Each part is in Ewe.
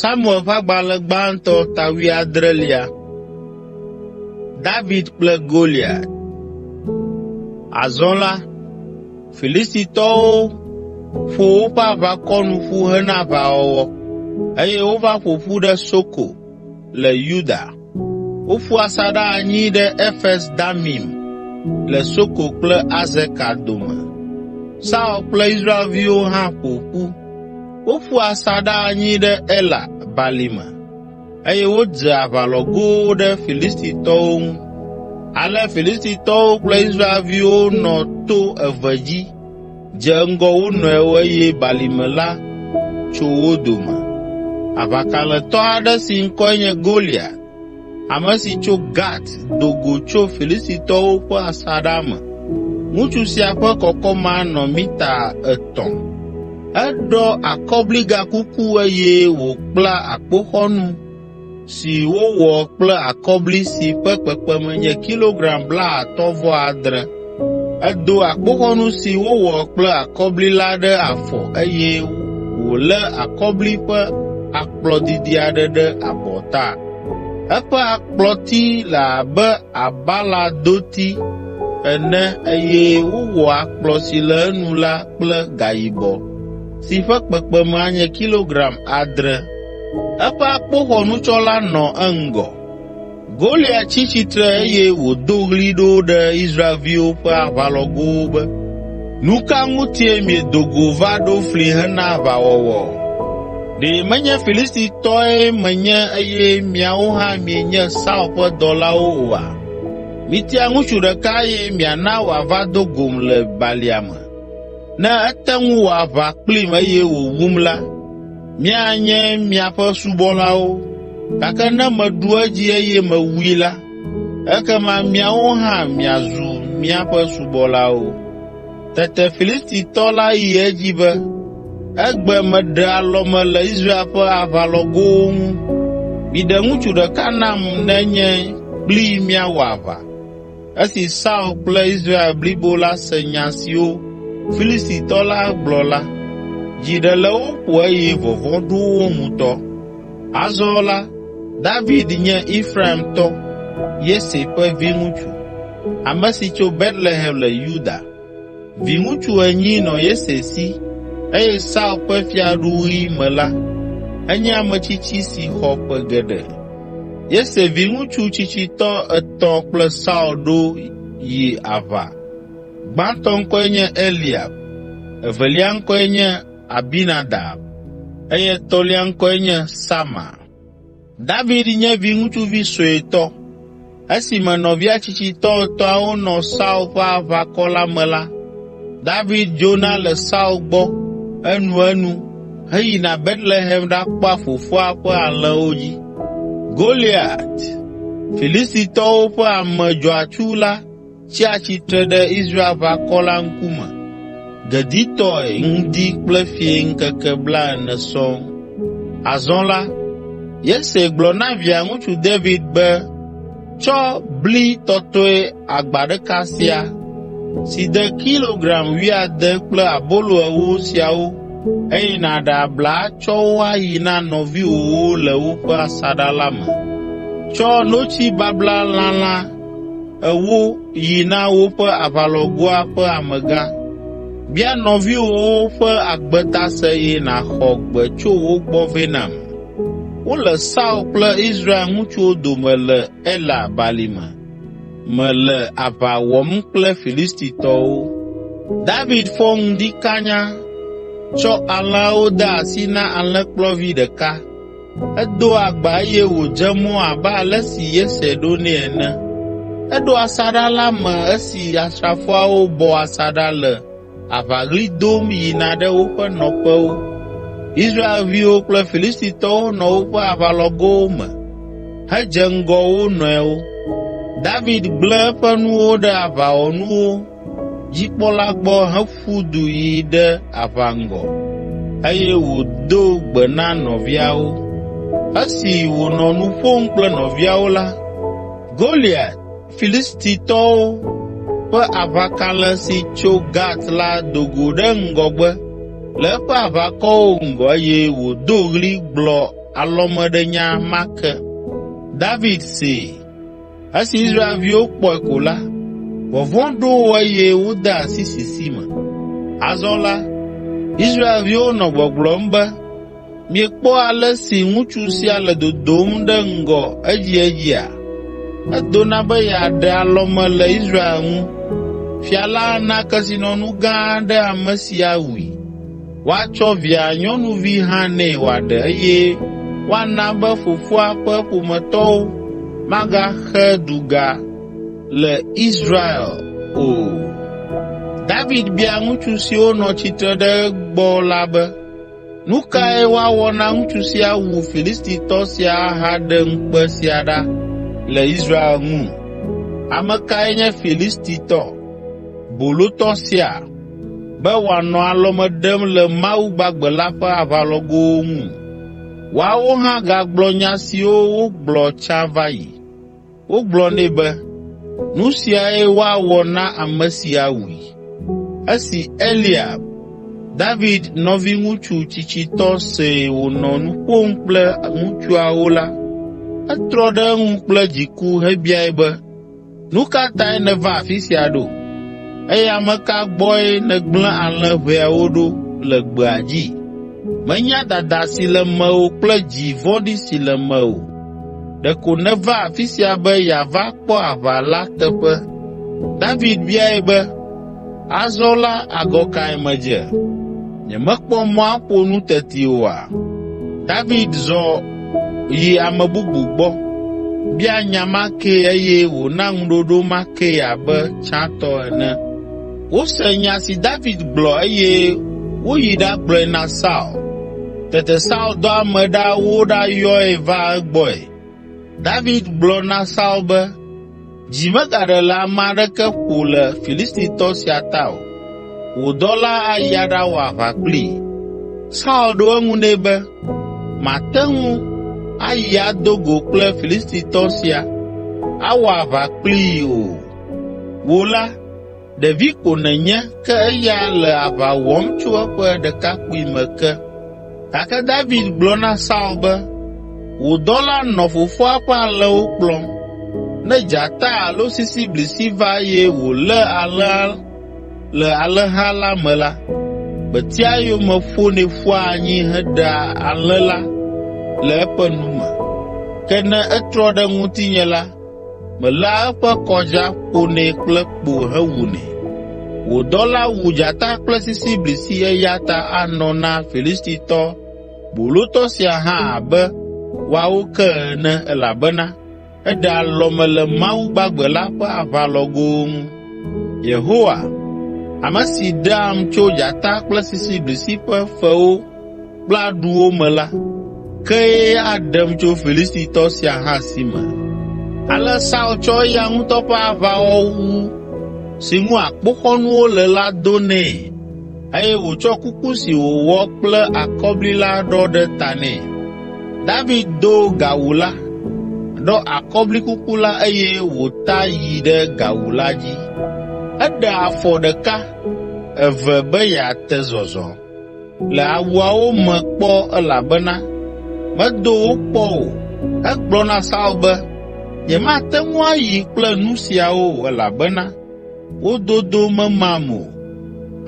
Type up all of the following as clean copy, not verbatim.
Samuel ƒe agbalẽ gbãtɔ ta wuiadrelia. David kple Goliat. Azɔ la, Filistitɔwo ƒo woƒe aʋakɔ nu ƒu hena aʋawɔwɔ, eye wova ƒo ƒu ɖe Soko le Yuda. Woƒu asaɖa anyi ɖe Efes Damim le Soko kple Azeka dome. Saul kple Israelviwo hã ƒo ƒu. Woƒu asaɖa anyi ɖe Ela Balime, eye wodze aʋalɔgowo ɖe Filistitɔwo ŋu. Ale Filistitɔwo kple Israelviwo nɔ to eve dzi dze ŋgɔ wo nɔewo eye balime la tso wo dome. Aʋakalẽtɔ aɖe si ŋkɔe nye Goliat, ame si tso Gat do go tso Filistitɔwo ƒe asaɖa me. Ŋutsu sia ƒe kɔkɔme anɔ mita etɔ̃. Eɖɔ akɔbligakuku eye wòkpla akpoxɔnu si wowɔ kple akɔbli si ƒe kpekpeme nye kilogram blaatɔ̃-vɔ-adre. Edo akpoxɔnu si wowɔ kple akɔbli la ɖe afɔ eye wòlé akɔbli ƒe akplɔ didi aɖe ɖe abɔta. Eƒe akplɔti le abe abaladoti ene eye wowɔ akplɔ si le enu la kple gayibɔ si ƒe kpekpeme anye kilogram adre. Eƒe akpoxɔnutsɔla nɔ eŋgɔ. Goliat tsi tsitre eye wòdo ɣli ɖo ɖe Israelviwo ƒe aʋalɔgowo be, “Nu ka ŋutie miedo go va ɖo fli hena aʋawɔwɔ? Ɖe menye Filistitɔe menye eye miawo hã mienye Saul ƒe dɔlawo oa? Mitia ŋutsu ɖeka eye miana wòava do gom le balia me. Ne ete ŋu wɔ aʋa kplim eye wòwum la, míanye miaƒe subɔlawo, gake ne meɖu edzi eye mewui la, ekema miawo hã miazu míaƒe subɔlawo.” Tete Filistitɔ la yi edzi be, “Egbe meɖe alɔme le Israel ƒe aʋalɔgowo ŋu. Miɖe ŋutsu ɖeka nam ne nye kplii míawɔ aʋa.” Esi Saul kple Israel blibo la se nya siwo Filistitɔ la gblɔ la, dzi ɖe le wo ƒo eye vɔvɔ̃ ɖo wo ŋutɔ. Azɔ la, David nye Efraimtɔ, Yese ƒe viŋutsu, ame si tso Betlehem le Yuda. Viŋutsu enyi nɔ Yese si, eye Saul ƒe fiaɖuɣi me la, enye ame tsitsi si xɔ ƒe geɖe. Yese viŋutsu tsitsitɔ etɔ̃ kple Saul ɖo yi aʋa. Gbãtɔ ŋkɔe nye Eliab, evelia ŋkɔe nye Abinadab eye etɔ̃lia ŋkɔe nye Sama. David nye viŋutsuvi suetɔ. Esime nɔvia tsitsitɔ etɔ̃awo nɔ Saul ƒe aʋakɔ la me la, David dzona le Saul gbɔ enuenu heyina Betlehem ɖakpɔa fofoa ƒe alẽwo dzi. Goliat, Filistitɔwo ƒe ame dzɔatsu la tsia tsitre ɖe Israelʋakɔ la ŋkume geditɔe ŋdi kple fiẽ ŋkeke blaene sɔŋ. Azɔ la, Yese gblɔ na Via ŋutsu David be, “Tsɔ bli tɔtɔe agba ɖeka sia, si de kilogram wuiade kple abolo ewo siawo eye nàɖe abla atsɔ wo ayi na nɔviwòwo le woƒe asaɖa la me. Tsɔ notsi babla lalã ewo yi na woƒe aʋalɔgoa ƒe amegã. Bia nɔviwòwo ƒe agbe ta se eye nàxɔ gbe tso wo gbɔ vɛ nam. Wole Saul kple Israel ŋutsuwo dome le Ela Balime me le aʋa wɔm kple Filistitɔwo.” David fɔ ŋdi kanya, tsɔ alẽawo de asi na alẽkplɔvi ɖeka. Edo agba eye wòdze mɔ abe ale si Yese ɖo nɛ ene. Eɖo asaɖa la me esi asrafoawo bɔ asaɖa le aʋaɣli dom yina ɖe woƒe nɔƒewo. Israelviwo kple Filistitɔwo nɔ woƒe aʋalɔgowo me hedze ŋgɔ wo nɔewo. David gblẽ eƒe nuwo ɖe aʋawɔnuwo dzikpɔla gbɔ heƒu du yi ɖe aʋa ŋgɔ, eye wòdo gbe na nɔviawo. Esi wònɔ nu ƒom kple nɔviawo la, Goliat, Filistitɔwo ƒe aʋakalẽ si tso Gat la do go ɖe ŋgɔgbe le eƒe aʋakɔwo ŋgɔ eye wòdo ɣli gblɔ alɔmeɖenya ma ke. David see. Esi Israelviwo kpɔe ko la, vɔvɔ̃ ɖo wo eye wode asi sisi me. Azɔ la, Israelviwo nɔ gbɔgblɔm be, “Miekpɔ ale si ŋutsu sia le dodom ɖe ŋgɔ edziedzia? Edona be yeaɖe alɔme le Israel ŋu. Fia la ana kesinɔnu gã aɖe ame si awui. Woatsɔ via nyɔnuvi hã nɛ wòaɖe eye woana be fofoa ƒe ƒometɔwo magaxe duga le Israel o.” David bia ŋutsu siwo nɔ tsitre ɖe egbɔ la be, “Nu kae woawɔ na ŋutsu si awu Filistitɔ sia ahaɖe ŋukpe sia ɖa le Israel ŋu? Ame kae nye Filistitɔ, bolotɔ sia, be wòanɔ alɔme ɖem le Mawu gbagbe la ƒe aʋalɔgowo ŋu?” Woawo hã gagblɔ nya siwo wogblɔ tsã va yi. Wogblɔ nɛ be, “Nu siae woawɔ na ame si awui.” Esi Eliab, David nɔviŋutsu tsitsitɔ see wònɔ nu ƒom kple ŋutsuawo la, etrɔ ɖe eŋu kple dziku hebiae be, “Nu ka tae nèva afi sia ɖo, eye ame ka gbɔe nègblẽ alẽ ʋɛawo ɖo le gbea dzi? Menya dada si le mewò kple dzi vɔ̃ɖi si le mewò. Ɖeko nèva afi sia be yeava kpɔ aʋa la teƒe.” David biae be, “Azɔ la agɔ kae medze? Nyemekpɔ mɔ aƒo nu teti oa?” David zɔ yi ame bubu gbɔ, bia nya ma kee eye wòna ŋuɖoɖo ma kee abe tsãtɔ ene. Wose nya si David gblɔ eye woyi ɖagblɔe na Saul. Tete Saul dɔ ame ɖa woɖayɔe va egbɔe. David gblɔ na Saul be, “Dzi megaɖe le ame aɖeke ƒo le Filistitɔ sia ta o. Wò dɔla ayi aɖawɔ aʋa kplii.” Saul ɖo eŋu nɛ be, “Màte ŋu ayi ado go kple Filistitɔ sia, awɔ aʋa kplii o. Wò la, ɖevi ko nènye ke eya le aʋa wɔm tso eƒe ɖekakpuime ke.” Gake David gblɔ na Saul be, “Wò dɔla nɔ fofoa ƒe alẽwo kplɔm. Ne dzata alo sisiblisi va eye wòlé alẽa le alẽha la me la, metia eyome ƒonɛ ƒua anyi heɖea alẽ la le eƒe nu me. Ke ne etrɔ ɖe ŋutinye la, meléa eƒe kɔdza ƒonɛ kple kpo hewunɛ. Wò dɔla wu dzata kple sisiblisi eya ta anɔ na Filistitɔ bolotɔ sia hã abe woawo ke ene elabena eɖe alɔme le Mawu gbagbe la ƒe aʋalɔgowo ŋu. Yehowa, ame si ɖeam tso dzata kple sisiblisi ƒe fewo kple aɖuwo me la, kee aɖem tso Filistitɔ sia hã si me.” Ale Saul tsɔ eya ŋutɔ ƒe aʋawɔwu si ŋu akpoxɔnuwo le la do nɛ eye wòtsɔ kuku si wòwɔ kple akɔbli la ɖɔ ɖe ta nɛ. David do gawu la, ɖɔ akɔblikuku la eye wòta yi ɖe gawu la dzi. Eɖe afɔ ɖeka, eve be yeate zɔzɔ le awuawo me kpɔ elabena medo wo kpɔ o. Egblɔ na Saul be, “Nyemate ŋu ayi kple nu siawo o elabena wo dodo memam o.”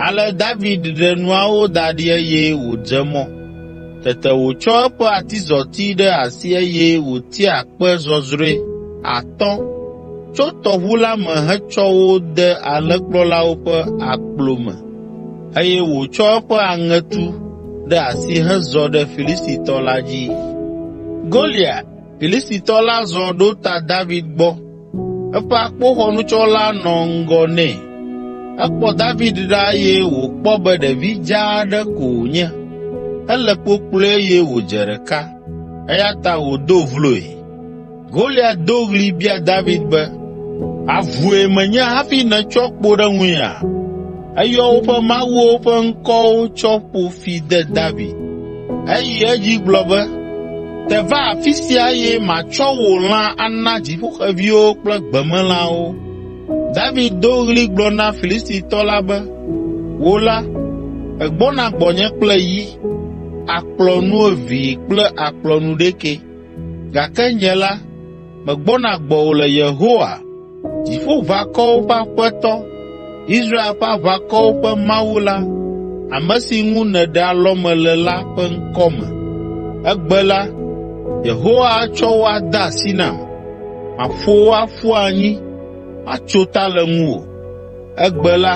Ale David ɖe nuawo da ɖi eye wòdze mɔ. Tete wòtsɔ eƒe atizɔti ɖe asi eye wòtia kpe zɔzrɔ̃e atɔ̃ tso tɔʋu la me hetsɔ wo de alẽkplɔlawo ƒe akplo me eye wòtsɔ eƒe aŋetu ɖe asi hezɔ ɖe Filistitɔ la dzi. Goliat, Filistitɔ la zɔ ɖo ta David gbɔ. Eƒe akpoxɔnutsɔla nɔ ŋgɔ nɛ. Ekpɔ David ɖa eye wòkpɔ be ɖevi dzaa aɖe ko wònye. Ele kpokploe eye wòdze ɖeka, eya ta wòdo vloe. Goliat do ɣli bia David be, “Avue menye hafi nètsɔ kpo ɖe ŋunyea?” Eyɔ woƒe mawuwo ƒe ŋkɔwo tsɔ ƒo fi de David. Eyi edzi gblɔ be, “Te va afi sia eye matsɔ wò lã ana dziƒoxeviwo kple gbemelãwo.” David do ɣli gblɔ na Filistitɔ la be, “Wò la, ègbɔna gbɔnye kple yi, akplɔ nuevee kple akplɔ nuɖekɛ, gake nye la, megbɔna gbɔwò le Yehowa, Dziƒoʋakɔwo ƒe Aƒetɔ, Israel ƒe aʋakɔwo ƒe Mawu la, ame si ŋu nèɖe alɔme le la ƒe ŋkɔ me. Egbe la, Yehowa atsɔ wò ade asi nam. Maƒo wò aƒu anyi, matso ta le ŋuwò. Egbe la,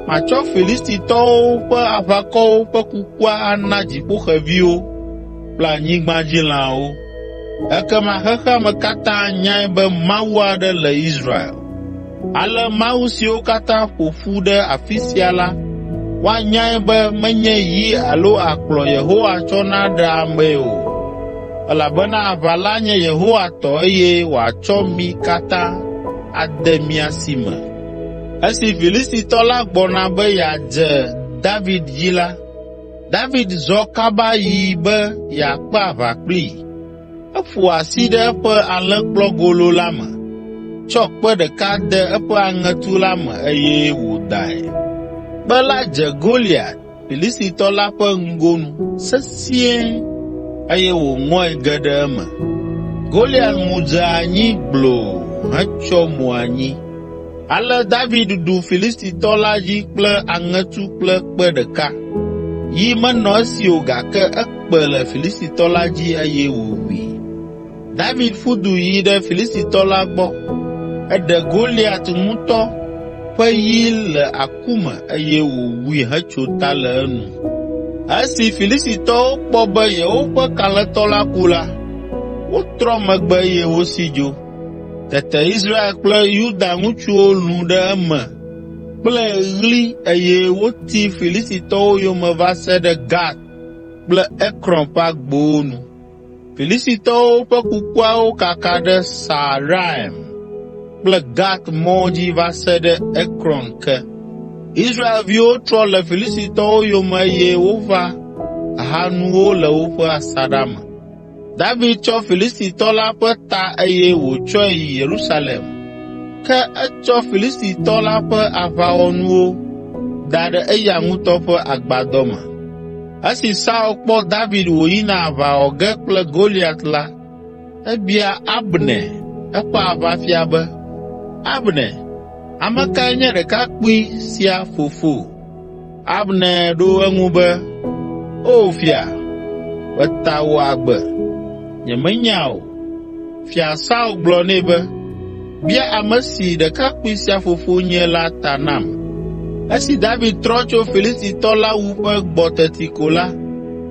matsɔ Filistitɔwo ƒe aʋakɔwo ƒe kukua ana dziƒoxeviwo kple anyigbadzilãwo. Ekema xexea me katã anyae be Mawu aɖe le Israel. Ale mawu siwo katã ƒo ƒu ɖe afi sia la woanyae be menye yi alo akplɔ Yehowa tsɔna ɖea amee o, elabena aʋa la nye Yehowa tɔ eye wòatsɔ mí katã ade mía si me.” Esi Filistitɔ la gbɔna be yeadze David dzi la, David zɔ kaba yi be yeakpe aʋa kplii. Eƒo asi ɖe eƒe alẽkplɔgolo la me, tsɔ kpe ɖeka de eƒe aŋetu la me eye wòdae. Kpe la dze Goliat, Filistitɔ la ƒe ŋgonu sesĩe eye wòŋɔe ge ɖe eme. Goliat mu dze anyi gbloo hetsyɔ mo anyi. Ale David ɖu Filistitɔ la dzi kple aŋetu kple kpe ɖeka. Yi menɔ esi o gake ekpe le Filistitɔ la dzi eye wòwui. David ƒu du yi ɖe Filistitɔ la gbɔ. Eɖe Goliat ŋutɔ ƒe yi le aku me eye wòwui hetso ta le enu. Esi Filistitɔwo kpɔ be yewoƒe kalẽtɔ la ku la, wotrɔ megbe eye wosi dzo. Tete Israel kple Yuda ŋutsuwo lũ ɖe eme kple ɣli eye woti Filistitɔwo yome va se ɖe Gat kple Ekron ƒe agbowo nu. Filistitɔwo ƒe kukuawo kaka ɖe Saaraim kple Gat mɔ dzi va se ɖe Ekron ke. Israelviwo trɔ le Filistitɔwo yome eye wova ha nuwo le woƒe asaɖa me. David tsɔ Filistitɔ la ƒe ta eye wòtsɔe yi Yerusalem. Ke etsɔ Filistitɔ la ƒe aʋawɔnuwo da ɖe eya ŋutɔ ƒe agbadɔ me. Esi Saul kpɔ David wòyina aʋa wɔ ge kple Goliat la, ebia Abner, eƒe aʋafia be, “Abner, ame kae nye ɖekakpui sia fofo?” Abner ɖo eŋu be, “O fia, meta wò agbe, nyemenya o.” Fia Saul gblɔ nɛ be, “Bia ame si ɖekakpui sia fofo nye la ta nam.” Esi David trɔ tso Filistitɔ la wuƒe gbɔ teti ko la,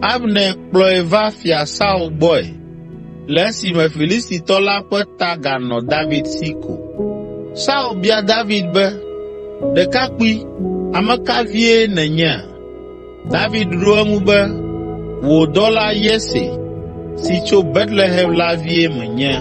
Abner kplɔe va Fia Saul gbɔe, le esime Filistitɔ la ƒe ta ganɔ David si ko. Saul bia David be, “Ɖekakpui, ame ka vie nènye?” David ɖo eŋu be, “Wò dɔla Yese si tso Betlehem la vie menye.”